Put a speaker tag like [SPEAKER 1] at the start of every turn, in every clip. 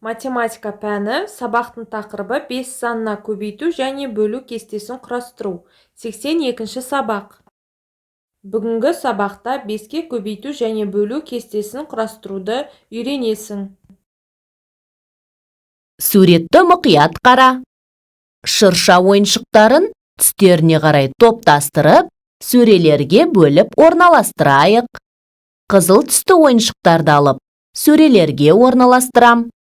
[SPEAKER 1] Математика пәні, сабақтың тақырыбы: 5 санына көбейту және бөлу кестесін құрастыру. 82-ші сабақ. Бүгінгі сабақта 5-ке көбейту және бөлу кестесін құрастыруды үйренесің.
[SPEAKER 2] Суретті мұқият қара. Шырша ойыншықтарын түстеріне қарай топтастырып, сөрелерге бөліп орналастырайық. Қызыл түсті ойыншықтарды алып, сөрелерге орналастырам.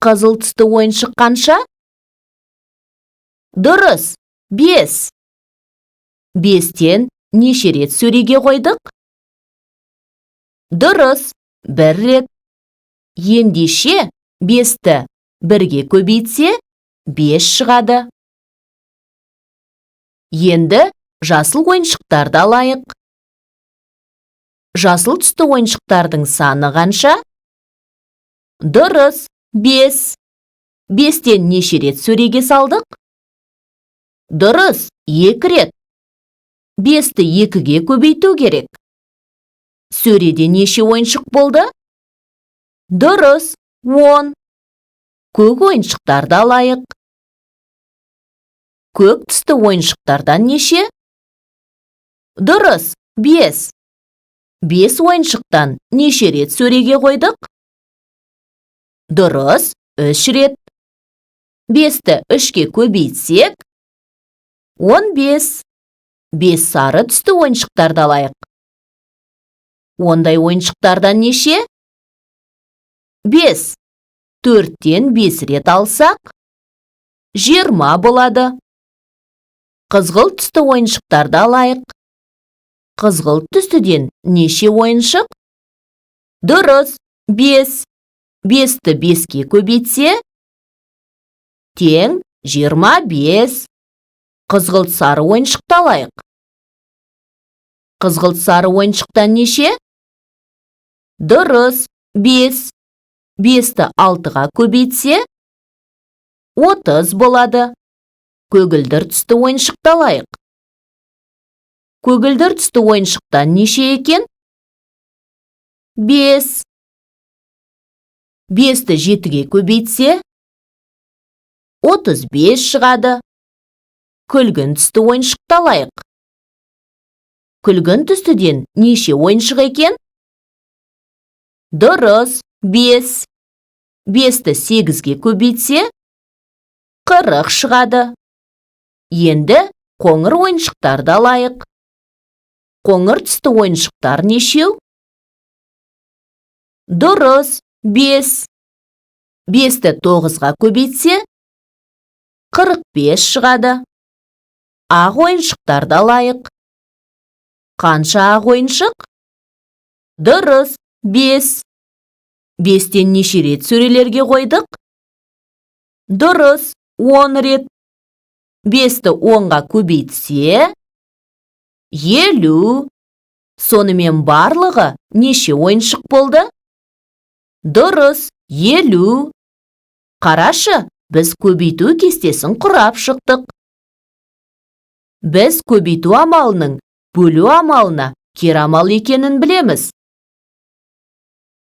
[SPEAKER 2] Қызыл түсті ойыншық қанша? Дұрыс, 5. 5-тен неше рет сөреге қойдық? Дұрыс, 1 рет. Ендеше 5-ті 1-ге көбейтсе, 5 шығады. Енді жасыл ойыншықтарды алайық. Жасыл түсті ойыншықтардың саны қанша? Дұрыс, 5. 5-тен неше рет сөреге салдық? Дұрыс, 2 рет. 5-ті 2-ге көбейту керек. Сөреде неше ойыншық болды? Дұрыс, 10. Көк ойыншықтарды алайық. Көк түсті ойыншықтардан неше? Дұрыс, 5. 5 ойыншықтан неше рет сөреге қойдық? Дұрыс, 3 рет. 5-ті 3-ке көбейтсек, 15. 5 сары түсті ойыншықтарды алайық. Ондай ойыншықтардан неше? 5. 4-тен 5 рет алсақ, 20 болады. Қызғылт түсті ойыншықтарды алайық. Қызғылт түстіден неше ойыншық? Дұрыс, 5. 5-ті 5-ке көбейтсе, тең 25. Қызғылт сары ойыншықты алайық. Қызғылт сары ойыншықтан неше? Дұрыс, 5. 5-ті 6-ға көбейтсе, 30 болады. Көгілдір түсті ойыншықты алайық. Көгілдір түсті ойыншықтан неше екен? 5. 5-ті 7-ге көбейтсе, 35 шығады. Күлгін түсті ойыншықты алайық. Күлгін түстіден неше ойыншық екен? Дұрыс, 5. 5-ті 8-ге көбейтсе, 40 шығады. Енді қоңыр ойыншықтарды алайық. Қоңыр түсті ойыншықтар нешеу? Дұрыс, 5. 5-ті 9-ға көбейтсе, 45 шығады. Ақ ойыншықтарды алайық. Қанша ақ ойыншық? Дұрыс, 5. 5-тен неше рет сөрелерге қойдық? Дұрыс, 10 рет. 5-ті 10-ға көбейтсе, 50. Сонымен барлығы неше ойыншық болды? Дұрыс, 50. Қарашы, біз көбейту кестесін құрап шықтық. Біз көбейту амалының бөлу амалына кері амал екенін білеміз.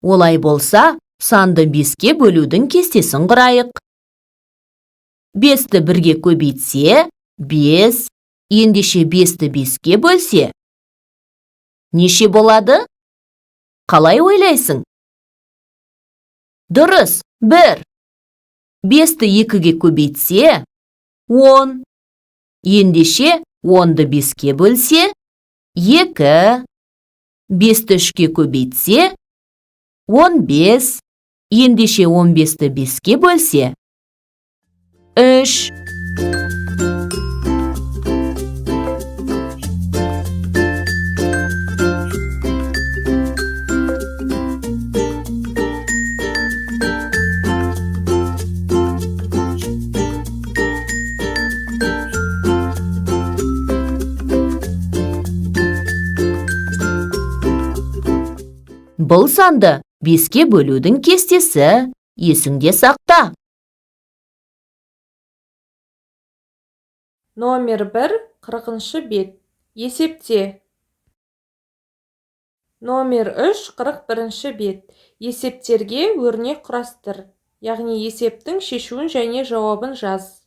[SPEAKER 2] Олай болса, санды 5-ке бөлудің кестесін құрайық. 5-ті 1-ге көбейтсе, 5. Ендеше 5-ті 5-ке бөлсе, неше болады? Қалай ойлайсың? Дұрыс, 1. 5-ті 2-ге көбейтсе, 10. Ендеше 10-ды 5-ке бөлсе, 2. 5-ті 3-ке көбейтсе, 15. Ендеше 15-ті 5-ке бөлсе, 3. Бұл санды 5-ке бөлудің кестесі. Есіңде сақта.
[SPEAKER 1] Номер 1, 40-шы бет. Есепте. Номер 3, 41-бет. Есептерге өрнек құрастыр, яғни есептің шешуін және жауабын жаз.